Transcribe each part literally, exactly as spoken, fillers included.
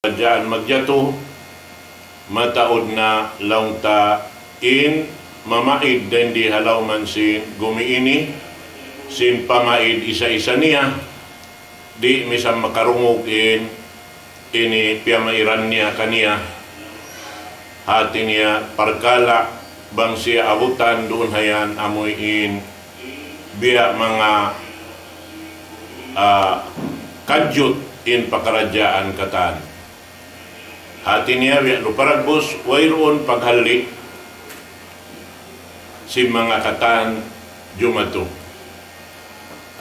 pakaradjaan magjatu, mataud na laung ta in mamaid dayn di ha lawm sin gumi ini, sin pamaid isa-isa niya, di' misan makarungug in ini piyamairan niya kaniya. Hati niya parkala' bang siya abutan duun hayan amuin biya' manga, ah, kadyut in pakaradjaan katan. Hati niya biya' lupa ragbus, wayruun paghalli' sin manga katan jumatu.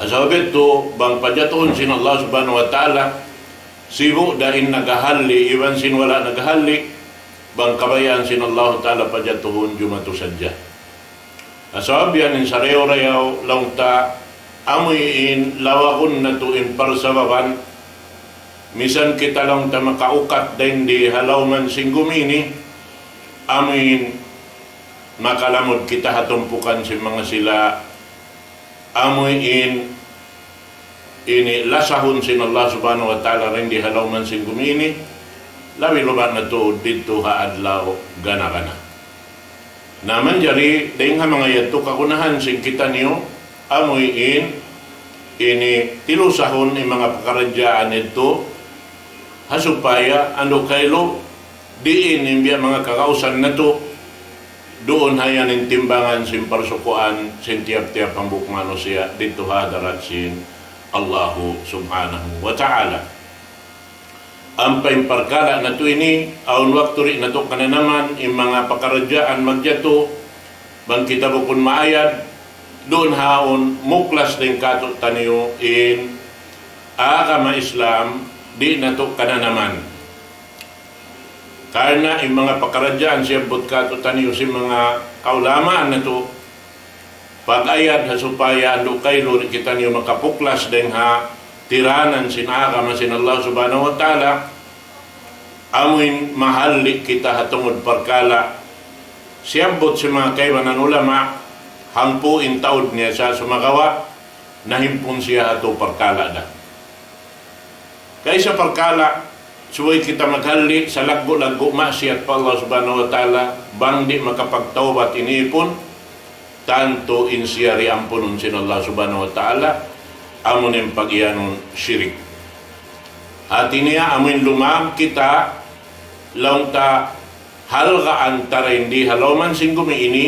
Sabab itu, bang pajatuhun sin Allah Subhanahu wa Ta'ala, sibu' da in naghahalli', iban sin wala' naghahalli', bang kabayaan sin Allah Ta'ala pajatuhun jumatu sadja. Sabab yan in sarayaw-rayaw laung ta amuin lawagun natu' in parsababan, misan kita laung ta makaukat dayn di ha lawm sin gumi ini, amuin makalamud kita ha tumpukan sin manga sila, amuin ini lasahun sin Allah Subhanahu wa Ta'ala dayn di ha lawm sin gumi ini, labi-labi na tuud didtu ha adlaw gana-gana. Na manjari, dayn ha manga yadtu kagunahan sin kitaniyu, amuin ini tilusahun in manga pakaradjaan yadtu, ha supaya andu' kailu diin in biya' manga kagausan natu', duun hayan in timbangan sin parsukuan sin tiyap-tiyap hambuuk manusiya' didtu ha hadarat sin Allahu Subhanahu wa Ta'ala. Ampa in parkala' natu' ini, awn waktu di' natu' kananaman in manga pakaradjaan magjatu, bang kita bukun maayad, duun haun muklas dayn kātu'niyu in agama Islam, di' natu' kananaman. Karna' in manga pakaradjaan siyabbut kātu'niyu sin manga kaulamaan natu', pag-ayad ha supaya andu' kailu di' kitaniyu makapuklas dayn ha tiranan sin agama sin Allah Subhanahu wa Ta'ala, amuin mahalli' kita ha tungud parkala' siyabbut sin manga kaibanan ulama, hangpu' in taud niya sa sumagawa', nahimpun siya ha tū parkala' da. Kaysa parkala', subay kita maghalli' salaggu'-laggu' maksiyat pa Allah Subhanahu wa Ta'ala, bang di' makapagtawbat in ipun, tantu in siya di' ampunun sin Allah Subhanahu wa Ta'ala, amu in pagiyanun shirik. Hati niya amuin lumag kita, laung ta halgaan ta dayn di ha lawm sin gumi ini,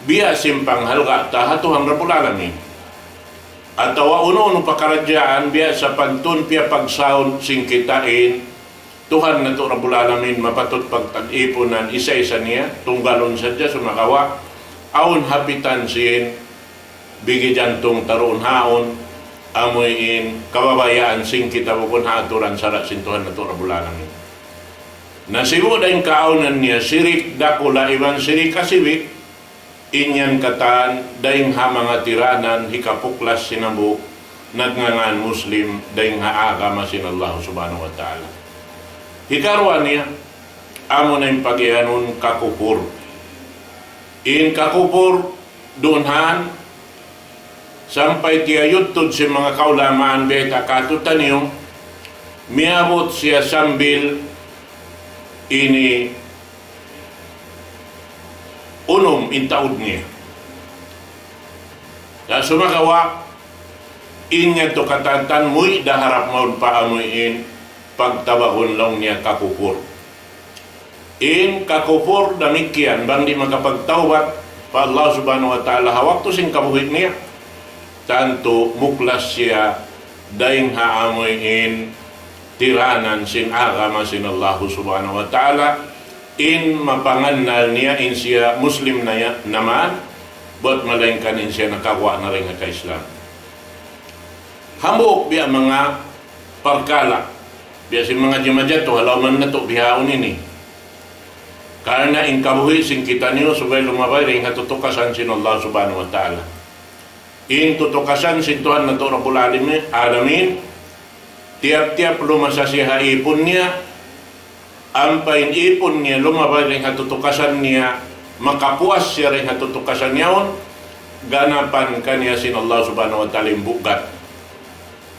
biya' sin panghalga' ta ha Tuhan Rabbul Alamin. Atawa unu-unu pakaradjaan biya' sapantun piyapagsawun sin kita in Tuhan natu' Rabbul Alamin mapatut pagtag-ipunan isa-isa niya, tunggalun sadja sumagawa', awn hapitan sin bigi jantung ta duun haun, amuin kababayaan sin kita bukun ha aturan sara' sin Tuhan natu' Rabbul Alamin. Na sibu' da in kaawnan niya, shirik dakula' iban shirik kasibi', in yan katan dayn ha manga tiranan hikapuklas sin hambuuk nagngangan Muslim dayn ha agama sin Allah Subhanahu wa Ta'ala. Hikaruwa niya, amuna in pagiyanun kakupur. In kakupur, duun han, sampay tiyayudtud sin manga kaulamaan bayta' kātu'niyu, miyabut siya sambil ini unum in taud niya. Na sumagawa', in yadtu katantan muwi' da harap mawn pa amuin pagtawagun laung niya kakupur. In kakupur damikkiyan, bang di' makapagtawbat pa Allah Subhanahu wa Ta'ala ha waktu sin kabuhi' niya, tantu muklas siya dayn ha amuin tiranan sin agama sin Allah Subhanahu wa Ta'ala, in mapangannal niya in siya Muslim na ya-, naman, buwat malaingkan in siya nakaguwa' na dayn ha ka-Islam. Hambuuk biya' manga parkala', biya' sin manga jimajatu ha lawm natu' bihaun ini. Karna' in kabuhi' sin kitaniyu subay lumabay dayn ha tutukasan sin Allah Subhanahu wa Ta'ala. In tutukasan sin Tuhan natu' Rabbul Alami-, Alamin, tiyap-tiyap lumasa siya ha ipun niya, ampa in ipun niya lumabay dayn ha tutukasan niya, makapuas siya dayn ha tutukasan yaun, ganapan kaniya sin Allah Subhanahu wa Ta'ala in bugat.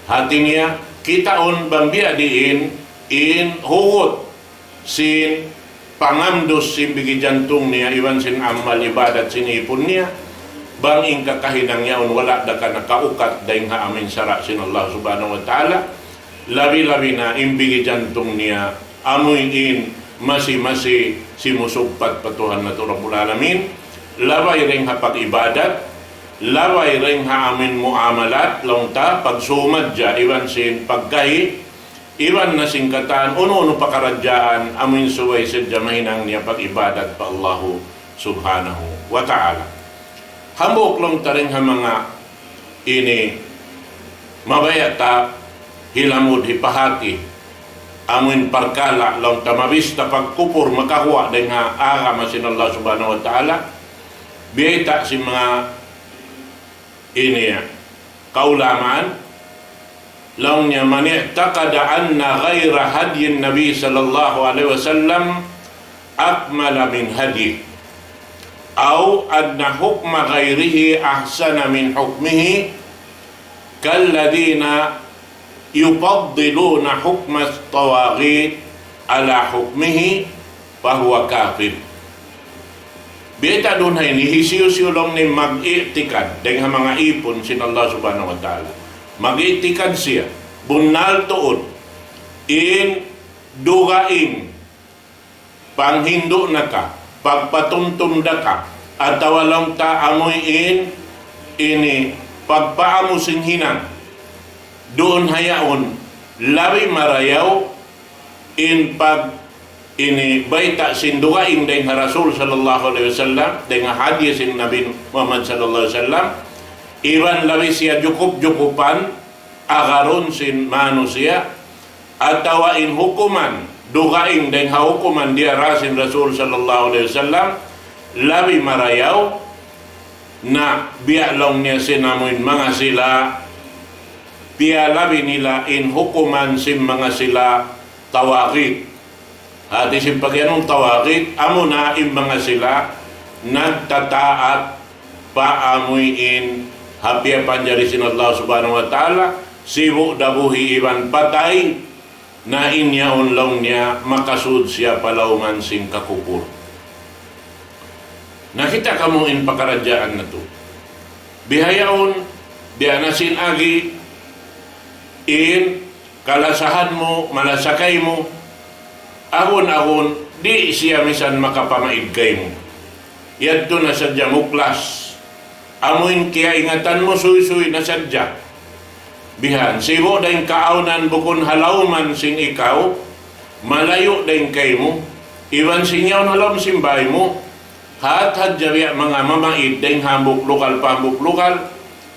Hati niya, kitaun bang biya' diin in hugut sin pangamdus sin bigi jantung niya iban sin amal ibadat sin ipun niya, bang in kakahinang yaun wala' da ka nakaukat dayn ha amin sara' sin Allah Subhanahu wa Ta'ala, labi-labi na in bigi jantung niya, amuin masi-masi simusugpat pa Tuhan natu' Rabbul Alamin, labay dayn ha pag-ibadat, labay dayn ha amin muamalat, laung ta, pagsumadja, iban sin pagkahi, iban na sin katan, unu-unu pakaradjaan, amuin subay sadja mahinang niya pag-ibadat pa Allahu Subhanahu wa Ta'ala. Hambuuk laung ta dayn ha manga ini mabaya' ta hilamud hipahati, amuin parkala' laung ta mabista pagkupur makaguwa' dayn ha agama sin Allah Subhanahu wa Ta'ala, biyayta' sin manga ini ya, kaulamaan, laung niya, من اعتقد أن غير هدي النبي صلى الله عليه وسلم أكمل من هديه، أو أن حكم غيره أحسن من حكمه، كالذين يفضلون حكم الطواغيت على حكمه، فهو كافر. Biyayta' duun ha ini, hisiyu-siyu laung niya mag-i'tikad dayn ha manga ipun sin Allah Subhanahu wa Ta'ala. Mag-i'tikad siya, bunnal tuud, in dugaing panghindu' na ka, pagpatumtum da ka, atawa laung ta amuin ini pagpaamu sin hinang, duun ha yaun labi marayaw in pag ini bayta' sin dugaing dayn ha Rasul sallallahu alayhi wasallam, dayn ha hadith sin Nabi Muhammad sallallahu alayhi wasallam, iban labi siya jukup-jukupan agarun sin manusiya', atawa in hukuman dugaing dayn ha hukuman diyara sin Rasul sallallahu alayhi wasallam labi marayaw, na biya' laung niya sin amuin manga sila, piyalabi nila in hukuman sin manga sila tawagit. Hati sin pagiyanun tawagit, amuna in manga sila nagtataat pa amuin ha piyapanjari sin Allah Subhanahu wa Ta'ala, sibu' da buhi' iban patay, na in yaun laung niya makasud siya pa lawman sin kakupur. Nakita' kamu in pakaradjaan natu'. Bihaun, biya' na sin agi, in kalasahan mu, malasa kaymu, agun-agun, di' siya misan makapamaid kaymu. Yadtu na sadja muklas. Amuin kiyaingatan mu suysuy na sadja. Bihan, sibu' da in kaawnan bukun ha lawman sin ikaw, malayu' da in kaymu, iban sin yaun ha lawm sin bāy mu, hat hadja biya' manga mamaid dayn hambuuk lugal pa hambuuk lugal,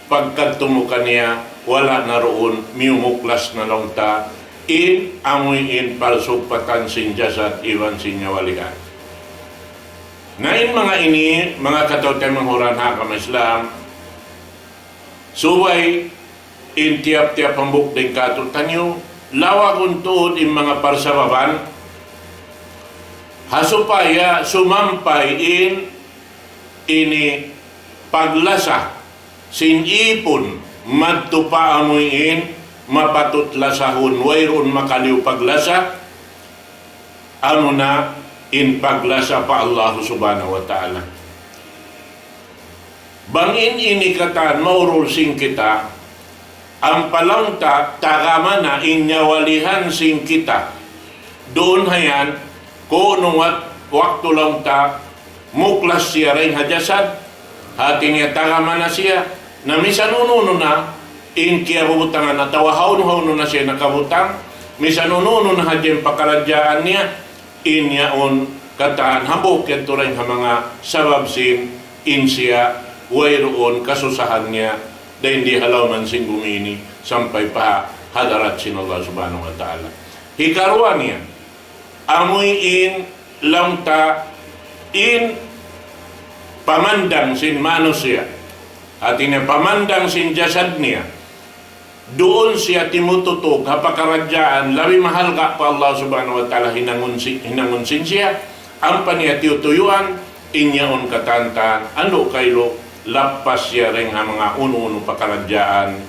pagkadtu mu kaniya, wala' na duun, miyumuklas na laung ta, in amuin parsugpatan sin jasad iban sin nyawalihan. Na in manga ini, manga kataw-taymanghuran ha agama Islam, subay in tiyap-tiyap hambuuk dayn kātu'niyu, lawagun tuud in manga parsababan, ha supaya sumampay in ini paglasa sin ipun madtu pa amuin mapatut lasahun, wayruun makaliyu paglasa, amuna in paglasa pa Allah Subhanahu wa Ta'ala. Bang in ini katan maurul sin kita, ampa laung ta tagama na in nyawalihan sin kita. Duun hayan, kunu' wat-, waktu laung ta muklas siya dayn ha jasad, hati niya tagama na siya, na misan unu-unu na in kiyabubutangan atawa hawnu-hawnu na siya nakabutang, misan unu-unu na hadja in pakaradjaan niya, in yaun katan hambuuk yadtu dayn ha manga sabab sin in siya wayruun kasusahan niya dayn di ha lawman sin bumi ini sampay pa hadarat sin Allah Subhanahu wa Ta'ala. Hikaruwa niya, amuin laung ta in pamandang sin manusiya'. Hati niya pamandang sin jasad niya. Duun siya timututug ha pakaradjaan labi mahalga' pa Allah Subhanahu wa Ta'ala hinangun si-, hinangun sin siya. Ampa niya tiyutuyuan, in yaun katantan, andu' kailu, lappas siya dayn ha manga unu-unu pakaradjaan,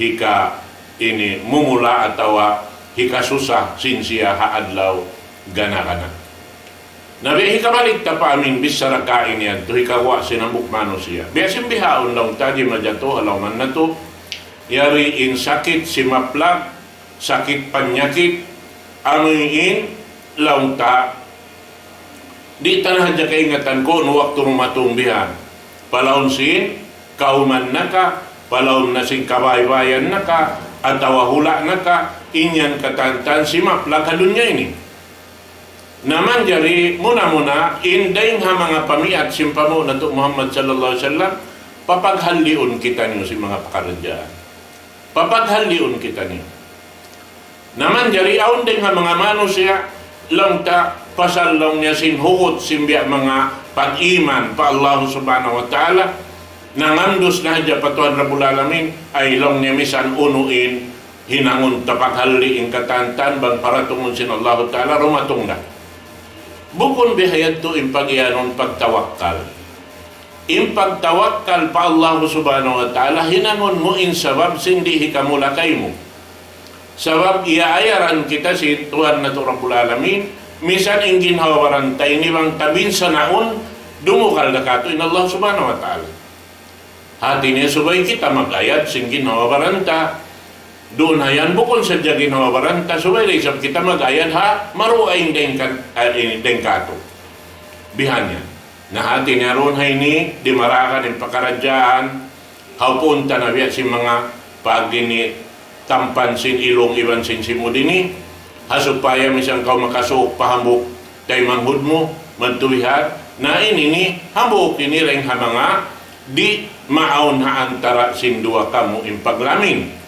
hika ini mumula atawa hikasusa sin siya ha adlaw gana-gana. Na biya' hikabalik ta pa amin bichara kain yadtu, hikaguwa' sin hambuuk manusiya'. Biya' sin bihaun laung ta di' majatu ha lawman natu', yari in sakit simaplag, sakit panyakit, amu in laung ta di' ta na hadja kaingatan kunu' waktu dumatung bihan. Palaun sin kawman naka, palaun na sin kabaybayan naka, atawa hula' naka, in yan katantan simaplag ha dunya ini. Na manjari muna-muna, in dayng ha manga pamiyat sin panghu' natu' Muhammad sallallahu alayhi wasallam, papaghalliun kitaniyu sin manga pakaradjaan. Papaghalliun kitaniyu. Na manjari awn dayng ha manga manusiya', laung ta pasal laung niya sin hugut sin biya' manga pag-iman pa Allah Subhanahu wa Ta'ala, nangandus na hadja pa Tuhan Rabbul Alamin, ay laung niya misan unu in hinangun ta paghalli' in katantan bang paratungun sin Allah Ta'ala dumatung na. Bukun biya' hādtu in pag-iyanun pagtawakkal. In pagtawakkal pa Allah Subhanahu wa Ta'ala, hinangun mu in sabab sin di' hikamula kaymu. Sabab iyaayaran kita sin Tuhan natu' Rabbul Alamin, misan in ginhawa-baran ta ini bang ta binsanaun, dumugal da katu' in Allah Subhanahu wa Ta'ala. Hāti niya subay kita mag-ayad sin ginhawa-baran ta. Duun ha yan bukun sadja ginhawa-baran ta, subay da isab kita mag-ayad ha maruaing dayng kan-, ah, ini dayng katu'. Bihan yan. Na hāti niya duun ha ini, dimaragan in pakaradjaan, ha upuun ta na biya' sin manga pag-ini tampan sin ilung iban sin simud ini, ha supaya misan kaw makasuuk pa hambuuk taymanghud mu, madtu bihan, na ini ini, hambuuk ini dayng ha manga di' maawn ha antara' sin duwa kamu in paglamin.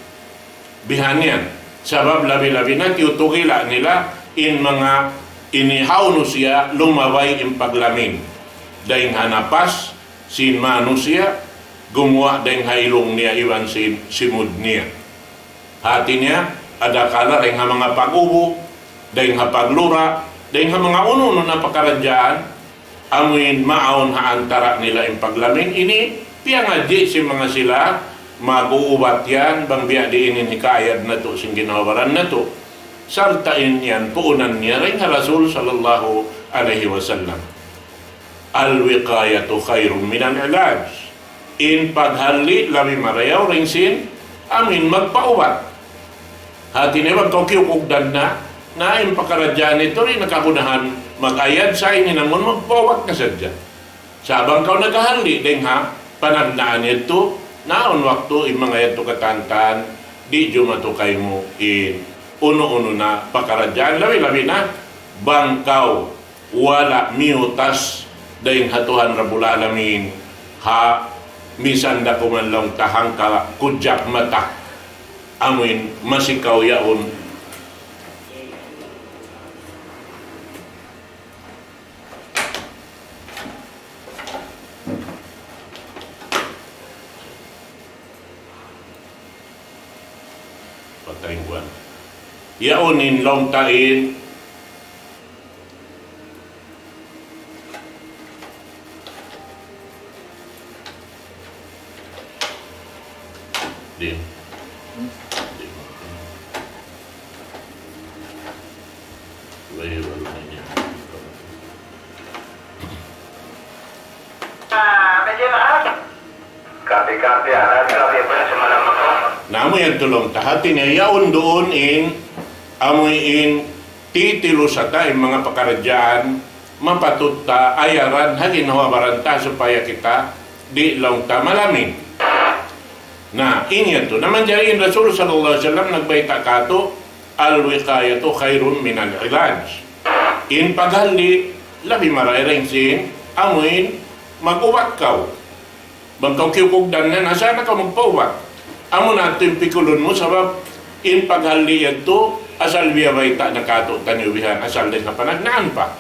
Bihan yan. Sabab labi-labi na tiyutugila' nila in manga ini hawnu siya lumabay in paglamin. Dayng ha napas sin manusiya', gumuwa' dayng ha ilung niya iban sin simud niya. Hāti niya, adakala dayng ha manga pag-ubu, dayng ha paglura, dayng ha manga unu-unu na pakaradjaan, amuin maawn ha antara' nila in paglamin ini, piyangadji' sin manga sila, mag-uubat yan, bang biya' diin in hikaayad natu' sin ginhawa-baran natu'. Sarta' in yan, puunan niya dayng ha Rasul sallallahu alayhi wasallam. الوقاية خير من العلاج. In paghalli' labi marayaw dayng sin amuin magpaubat. Hāti niya bang kaw kiyukugdan na, na in pakaradjaan yadtu di' na kagunahan mag-ayad sa ini namun magpaubat na sadja. Sa' bang kaw naghahalli' dayng ha panagnaan yadtu, na awn waktu in manga yadtu katantan, di' jumatu kaymu in unu-unu na pakaradjaan, labi-labi na bang kaw wala' miyutas dayng ha Tuhan Rabbul Alamin, ha misan da kuman laung ta hangka kujak mata, amuin masi kaw yaun. Patay buwan. Yaun in laung ta in Di'. Di'. Wala, wala na niya. Kapi-kapi, anak, kapi pa sa malamang. Na amu yan laung ta, hāti niya, yaun duun in, amu in, titilusa ta in manga pakaradjaan, mapatut ta ayaran ha ginhawa-baran ta supaya kita di' laung ta malamin. Na, in yadtu. Na manjari in Rasul sallallahu alayhi wasallam nagbayta' katu', الوقاية خير من العلاج. In paghalli', labi marayaw dayng sin, amuin, mag-ubat kaw. Bang kaw kiyukugdan na, na sa' na kaw magpaubat. Amu na yadtu in pikulun mu, sabab in paghalli' yadtu, asal biya' bayta' na katu'taniyu bihan, asal dayng ha panagnaan pa.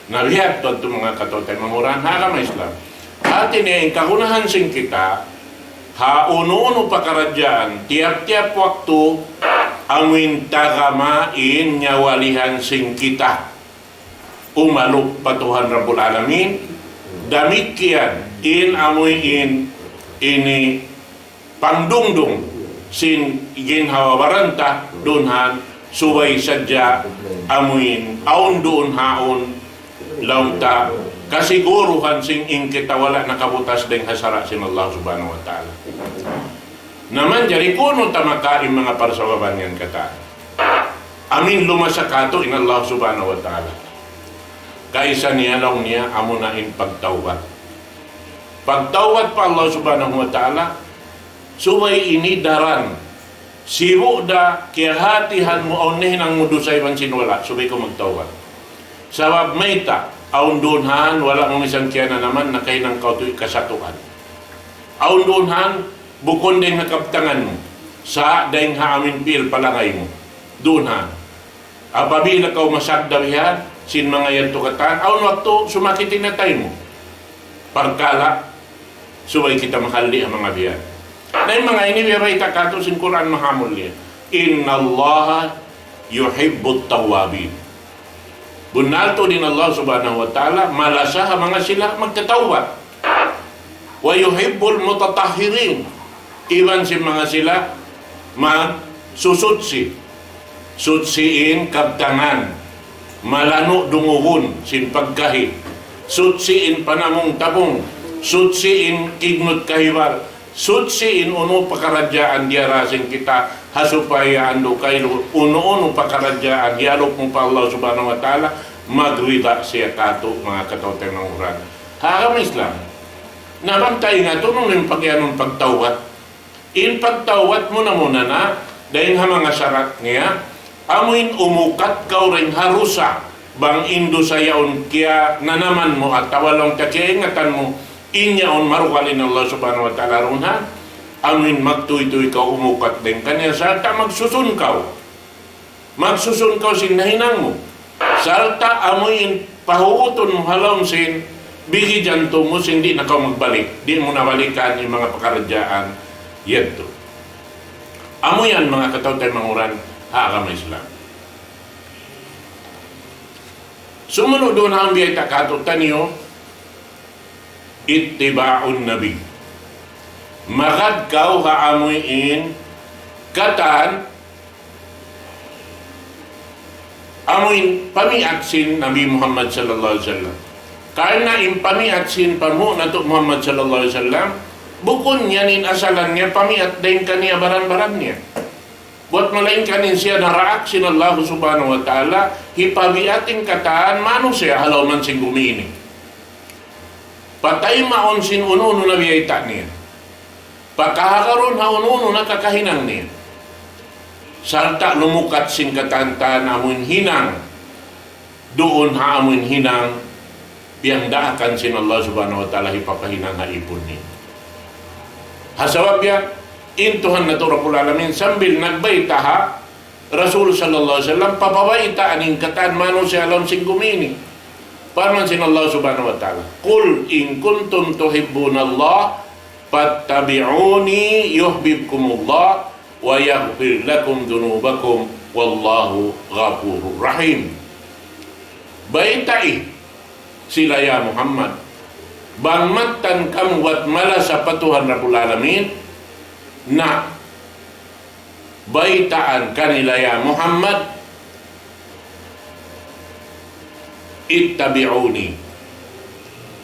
Na biya' yadtu manga kataw-taymanghuran ha agama Islam. Hāti niya in kagunahan sin kita, ha unu-unu pakaradjaan, tiyap-tiyap waktu, amuin tagama in nyawalihan sin kita. Umalup pa Tuhan Rabbul Alamin, damikkiyan in amuin ini pangdungdung sin ginhawa-baran ta duun ha Subay sadja amuin awn duun haun laung ta kasiguruhan sin in kita wala' nakabutas dayn ha sara' sin Allah Subhanahu wa Ta'ala. Na manjari kunu' ta makain manga parsababan yan katan. Amuin lumasa katu' in Allah Subhanahu wa Ta'ala. Kaisa niya laung niya amuna in pagtawbat. Pagtawbat pa Allah Subhanahu wa Ta'ala, subay ini daran. Sibu' da kiyahatihan mu awn nahinang mu dusa iban sin wala', subay kaw magtawbat. Sabab mayta', awn duun han, wala' mu misan kiyananaman, nakahinang kaw tuud kasatuan. Awn duun han, bukun dayn ha kabtangan mu. Sa' dayn ha amuin pi'il palangay mu. Duun han. Apabila kaw masagda bihan, sin manga yadtu katan, awn waktu sumakit in atay mu. Parkala', subay kita mahalli' ha manga bihan. Na in manga ini biya' bayta' katu' sin Qur'an mahamulliya. إِنَّ اللَّهَ يُحِبُّ التَّوَّابِينَ. Bunnal tuud in Allah Subhanahu wa Ta'ala, malasa ha manga sila magtatawbat. وَيُحِبُّ الْمُتَطَهِّرِينَ. Iban sin manga sila magsusuchi. Suchi in kabtangan, malanu' dungugun sin pagkahi. Suchi in panamung-tabung. Suchi in kignut kahibal. Suchi in unu pakaradjaan diyara sin kita ha supaya andu' kailu unu-unu pakaradjaan hiyalup mu pa Allah Subhanahu wa Ta'ala, magrida siya katu' manga kataw-taymanghuran. Ha agama Islam. Na bang ta ingat unu in pagiyanun pagtawbat. In pagtawbat muna-muna na, dayn ha manga sarat niya, amuin umukat kaw dayn ha dusa, bang in dusa yaun kiyananaman mu atawa laung ta kiyaingatan mu, in yaun marugal in Allah Subhanahu wa Ta'ala duun ha, amuin magtuytuy kaw umukat dayn kaniya sarta' magsusun kaw. Magsusun kaw sin nahinang mu. Sarta' amuin pahutun mu ha lawm sin bigi jantung mu sin di' na kaw magbalik. Di' mu na balikan in manga pakaradjaan yadtu. Amu yan manga kataw-taymanghuran ha agama Islam. Sumunu' duun ha biyayta' katu'taniyu, اتباع النبي. Magad kaw ha amuin katan amuin pamiat sin Nabi Muhammad sallallahu alayhi wasallam. Karna' in pamiat sin panghu' natu' Muhammad sallallahu alayhi wasallam, bukun yan in asalan niya pamiat dayn kaniya baran-baran niya. Buwat malaingkan in siya naraak sin Allah Subhanahu wa Ta'ala, hipabiat in katan manusiya' ha lawm sin gumi ini. Pataymaun sin unu-unu na biyayta' niya. Pakahagarun ha unu-unu na kakahinang niya. Sarta' lumukat sin katan-katan amuin hinang. Duun ha amuin hinang, piyagdaakan sin Allah Subhanahu wa Ta'ala hipapahinang ha ipun niya. Ha sabab yan, in Tuhan natu' Rabbul Alamin sambil nagbayta' ha Rasul sallallahu alayhi wasallam, papabaytaan in katan manusiya' ha lawm sin gumi ini. Parman sin Allah Subhanahu wa Ta'ala, قل إن كنتم تحبون الله فاتبعوني يحببكم الله ويغفر لكم ذنوبكم والله غفور رحيم. Baytai sila ya Muhammad, bang mattan kamu buwat malasa pa Tuhan Rabbul Alamin, na baytaan kanila ya Muhammad, اتبعوني.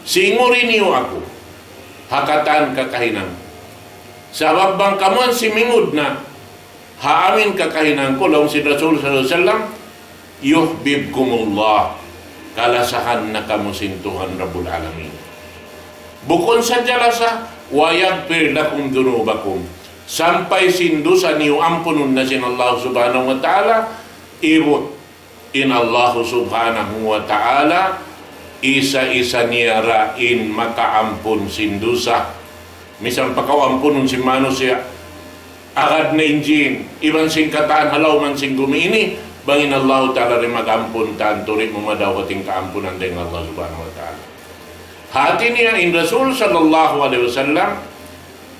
Singuri niyu aku ha katan kakahinang. Sabab bang kamu simingud na ha amuin kakahinang ku, laung sin Rasul sallallahu alayhi wasallam, يحببكم الله. Kalasahan na kamu sin Tuhan Rabbul Alamin. Bukun sadja lasa, ويغفر لكم ذنوبكم. Sampay sin dusa niyu ampunun na sin Allah Subhanahu wa Ta'ala, ibut in Allah Subhanahu wa Ta'ala, isa-isa niya ra in makaampun sin dusa. Misan pa kaw ampunun sin manusiya', agad na in jin, iban sin katan ha lawm sin gumi ini, bang in Allah Ta'ala di' mag-ampun, tantu di' mu madaw ha tingkaampunan dayn Allah Subhanahu wa Ta'ala. Hati niya in Rasul sallallahu alayhi wasallam,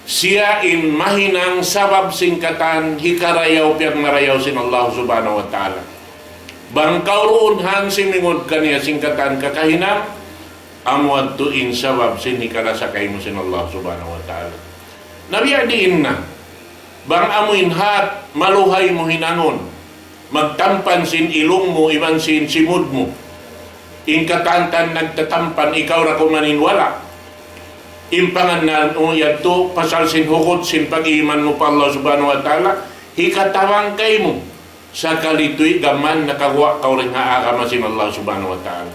siya in mahinang sabab sin katan hikarayaw piyagnarayaw sin Allah Subhanahu wa Ta'ala. Bang kaw duun han simingud kaniya sin katan kakahinang, amu yadtu in sabab sin hikalasa kaymu sin Allah Subhanahu wa Ta'ala. Na biya' diin na, bang amuin hat maluhay mu hinangun, Magtampan sin ilung mu iban sin simud mu. In katan-katan nagtatampan, ikaw da kuman in wala'. In pangannal mu yadtu pasal sin hugut sin pag-iman mu pa Allah Subhanahu wa Ta'ala, hikatabang kaymu. Sakali tuud gam nakaguwa' kaw dayn ha agama sin Allah Subhanahu wa Ta'ala.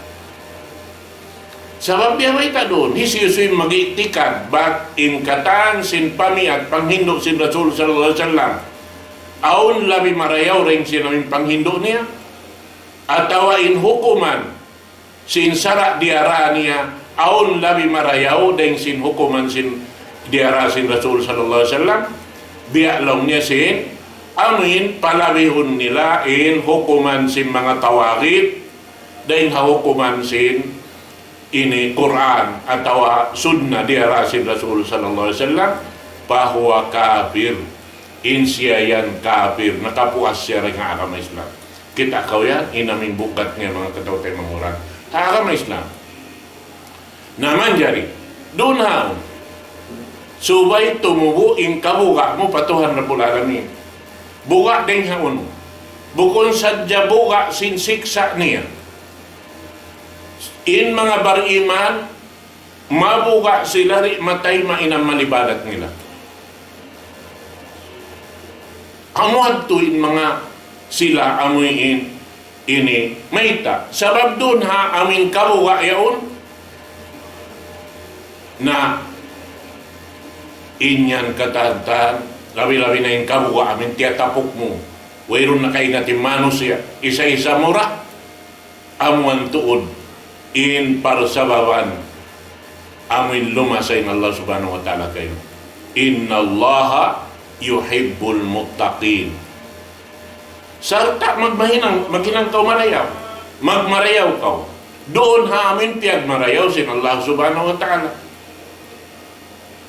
Sabab biya' mayta' duun, hisiyu-siyu in mag-i'tikad bat in katan sin pamiyat panghindu' sin Rasul sallallahu alayhi wasallam awn labi marayaw dayn sin amuin panghindu' niya, atawa in hukuman sin sara' diyara niya awn labi marayaw dayn sin hukuman sin diyara sin Rasul sallallahu alayhi wasallam, biya' laung niya sin amuin palabihun nila in hukuman sin manga tawaghit dayn ha hukuman sin ini Qur'an atawa Sunnah diyara sin Rasul sallallahu alayhi wasallam, فهو كافر. In siya yan kafir, nakapuas siya dayn ha agama Islam. Kita' kaw yan, in amuin bugat niya manga kataw-taymanghuran ha agama Islam. Na manjari, duun ha yaun, subay tumubu' in kabuga' mu pa Tuhan Rabbul Alamin. Buga' dayn ha unu? Bukun sadja buga' sin siksa' niya. In manga bar-iman, mabuga' sila di' matay mahinang malibadat nila. Amu yadtu in manga sila amuin ini mayta'. Sabab duun ha amuin kabuga' yaun. Na in yan katan-katan, labi-labi na in kabuga' amuin tiyatapuk mu. Wayruun na kaingatan manusiya', isa-isa mu ra. Amu yan tuud in parsababan amuin lumasa in Allah Subhanahu wa Ta'ala kaymu. إن الله يحب المتقين. Sarta' magmahinang, maghinang kaw marayaw. Magmarayaw kaw duun ha amuin piyagmarayaw sin Allah Subhanahu wa Ta'ala.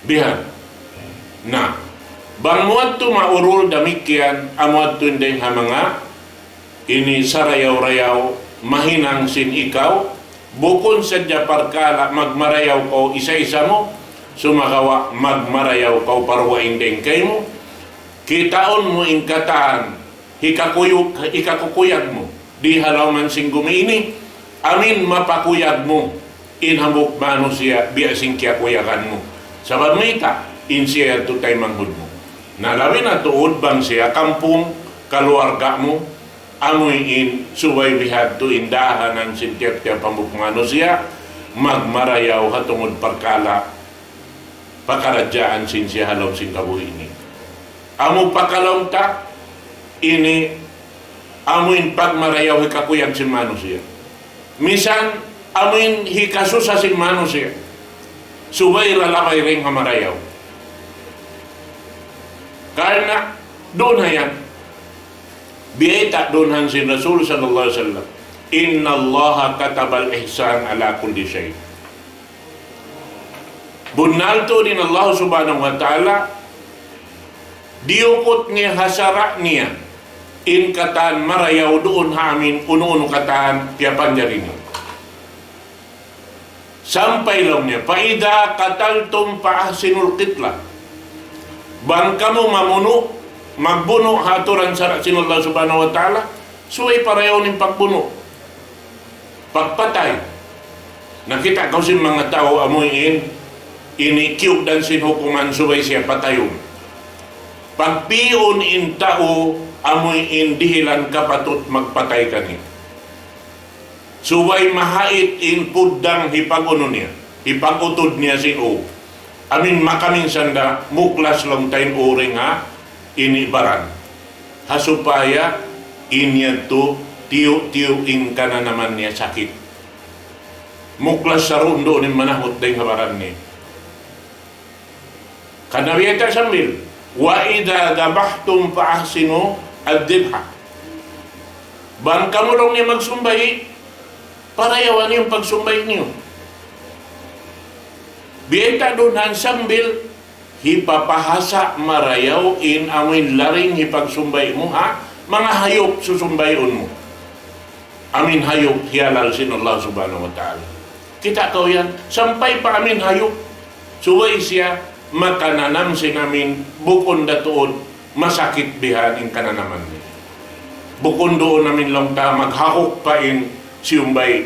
Bihan. Na, bang mu yadtu maurul damikkiyan, amu yadtu in dayn ha manga ini sarayaw-rayaw mahinang sin ikaw, bukun sadja parkala' magmarayaw kaw isa-isa mu, sumagawa' magmarayaw kaw pa dugaing dayn kaymu, kitaun mu in katan hikakuyug, hikakukuyag mu di ha lawm sin gumi ini, amuin mapakuyag mu in hambuuk manusiya' biya' sin kiyakuyagan mu. Sabab mayta', in siya yadtu taymanghud mu. Na labi na tuud bang siya kampung, kaluarga mu, amuin subay bihadtu in dahanan sin tiyap-tiyap hambuuk manusiya', magmarayaw ha tungud parkala' pakaradjaan sin siya ha lawm sin kabuhi' ini. Amu pa kalaung ta ini, amuin pagmarayaw hikakuyag sin manusiya'. Misan amuin hikasusa sin manusiya', subay ra labay dayn ha marayaw. Karna' duun ha yan, biyayta' duun ha sin Rasul sallallahu alayhi wasallam, إن الله كتب الإحسان على كل شيء. Bunnal tuud in Allah Subhanahu wa Ta'ala, diyukut niya ha sara' niya in katan marayaw duun ha amuin unu-unu katan piyapanjari niya. Sampay laung niya, فإذا قتلتم فأحسنوا القتلة. Bang kamu mamunu', magbunu' ha aturan sara' sin Allah Subhanahu wa Ta'ala, subay parayawun in pagbunu'. Pagpatay. Nakita' kaw sin manga tau amuin ini kiyugdan sin hukuman subay siya patayun. Pagpi'un in tau amuin dihilan kapatut magpatay kaniya, subay mahait in puddang hipag-unu niya, hipag-utud niya sin ū. Amuin makaminsan da muklas laung ta in ū dayn ha ini baran. Ha supaya in yadtu tiyu'-tiyu' in kananaman niya sakit. Muklas sarundu' in manahut dayn ha baran niya. Kan Nabi yadtu sambil, وإذا ذبحتم فأحسنوا الذبحة. Bang kamu laung niya magsumbay', parayawa niyu in pagsumbay' niyu. Biyayta' duun ha yan sambil hipapahasa' marayaw in amuin laring hipagsumbay' mu ha manga hayup susumbay'un mu. Amuin hayup hiyalal sin Allah Subhanahu wa Ta'ala. Kita' kaw yan, sampay pa amuin hayup, subay siya makananam sin amuin bukun da tuud masakit bihan in kananaman niya. Bukun duun amin laung ta maghakuk pa in siyumbay,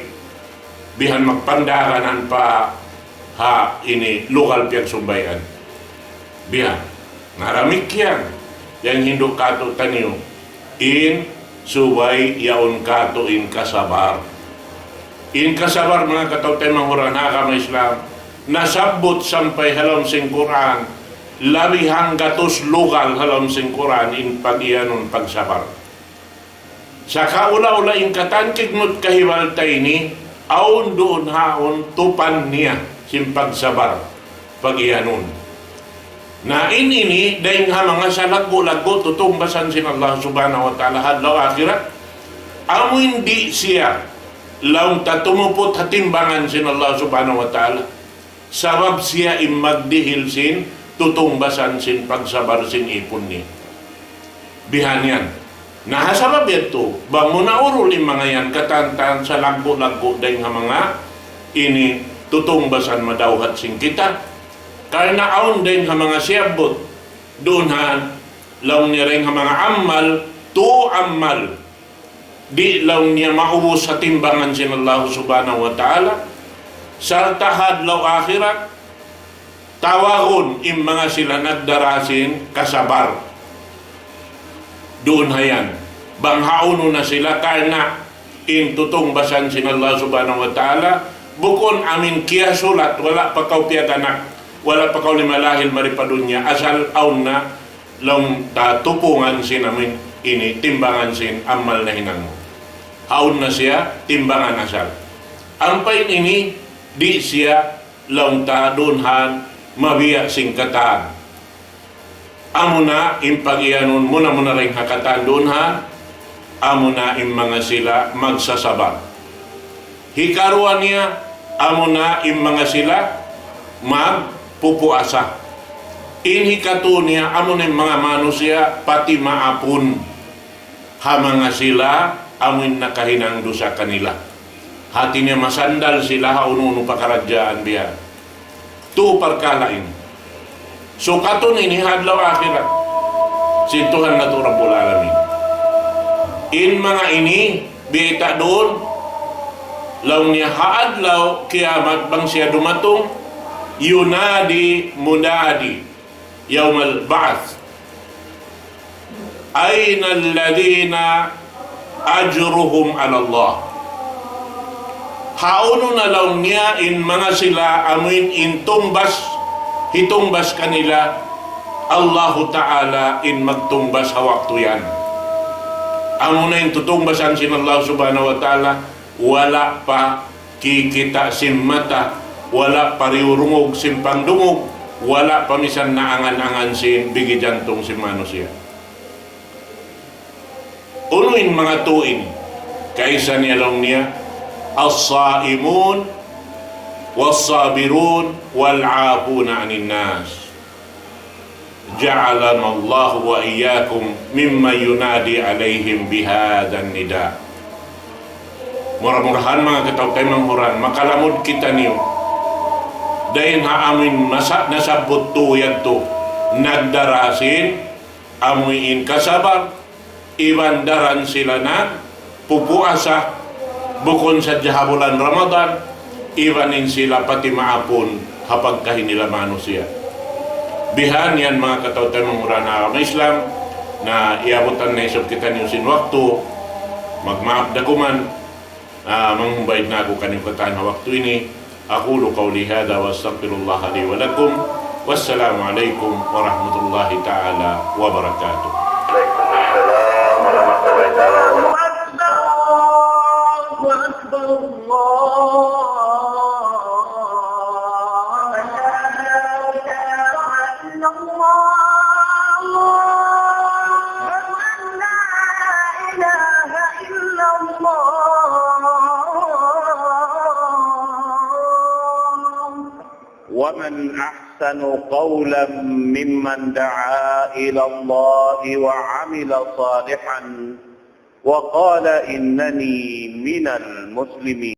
bihan magpandaganan pa ha ini lugal piyagsumbayan. Bihan. Na damikkiyan, yan hindu' katu' taniyu, in subay yaun katu' in kasabar. In kasabar, manga kataw-taymanghuran ha agama Islam, nasabbut sampay ha lawm sin Qur'an, labi hanggatus lugal ha lawm sin Qur'an in pag-iyanun pagsabar. Sa' kaula-ula in katan kignut kahibal ta ini, awn duun haun tupan niya sin pagsabar, pag-iyanun. Na in ini, dayn ha manga salaggu'-laggu' tutungbasan sin Allah Subhanahu wa Ta'ala ha adlaw akhirat, amu in di' siya laung ta tumuput ha timbangan sin Allah Subhanahu wa Ta'ala. Sabab siya in magdihil sin tutungbasan sin pagsabar sin ipun niya. Bihan yan. Na ha sabab yadtu, bang mu naurul in manga yan, katan-katan salaggu'-laggu' dayn ha manga ini tutungbasan madawhat sin kita. Karna' awn dayn ha manga siyabbut, duun ha, laung niya dayn ha manga amal, tu amal. Di' laung niya maubus ha timbangan sin Allah Subhanahu wa Ta'ala, sarta' ha adlaw akhirat, tawagun in manga sila nagdara sin kasabar. Duun ha yan. Bang hawnu na sila karna' in tutungbasan sin Allah Subhanahu wa Ta'ala, bukun amin kiyasulat, wala' pa kaw piyaganak, wala' pa kaw limalahil mari pa dunya, asal awn na laung ta tupungan sin amin ini, timbangan sin amal nahinang mu. Awn na siya, timbangan asal. Ampa in ini, di' siya laung ta duun ha mabiya' sin katan. Amuna in pag-iyanun muna-muna dayn ha katan duun ha, amuna in manga sila magsasabar. Hikaruwa niya, amuna in manga sila magpupuasa. In hikatu niya, amuna in manga manusiya' pati maapun ha manga sila amuin nakahinang dusa kanila. Hati niya masandal sila ha unu-unu pakaradjaan biya'. Tu parkala' ini. Sukatun ini ha adlaw akhirat sin Tuhan natu' Rabbul Alamin. In manga ini, biyayta' duun, laung niya ha adlaw kiyamat bang siya dumatung, ينادي مناد يوم البعث أين الذين أجرهم على الله. Hawnu na laung niya in manga sila amuin in tungbas, hitungbas kanila Allahu Ta'ala in magtungbas ha waktu yan. Amuna in tutungbasan sin Allah Subhanahu wa Ta'ala, wala' pa kikita' sin mata, wala' pa riyurungug sin pangdungug, wala' pa misan naangan-angan sin bigi jantung sin manusiya'. Unu in manga tu ini? Kaisa niya laung niya, الصائمون والصابرون والعافون عن الناس. جعلنا الله وإياكم ممن ينادي عليهم بهذا النداء. Mura-murahan manga kataw-taymanghuran, makalamud kitaniyu dayn ha amuin masa-, nasabbut tu yadtu, nagdara sin amuin kasabar, iban daran sila nagpupuasa, bukun sadja ha bulan Ramadan, iban in sila pati maapun ha pagkahi nila manusiya'. Bihan yan manga kataw-taymanghuran ha agama Islam, na iyabutan na isab kitaniyu sin waktu, magmaap da kuman, ah, mangumbaid na aku kaniyu katan ha waktu ini. أقول قولي هذا وأستغفر الله لي ولكم. والسلام عليكم ورحمة الله تعالى وبركاته. وعليكم السلام ورحمة الله تعالى وبركاته. الله أكبر، الله أكبر، الله أكبر. إلا الله. أشهد أن لا إله إلا الله. ومن أحسن قولا ممن دعا إلى الله وعمل صالحا وقال إنني من المسلمين.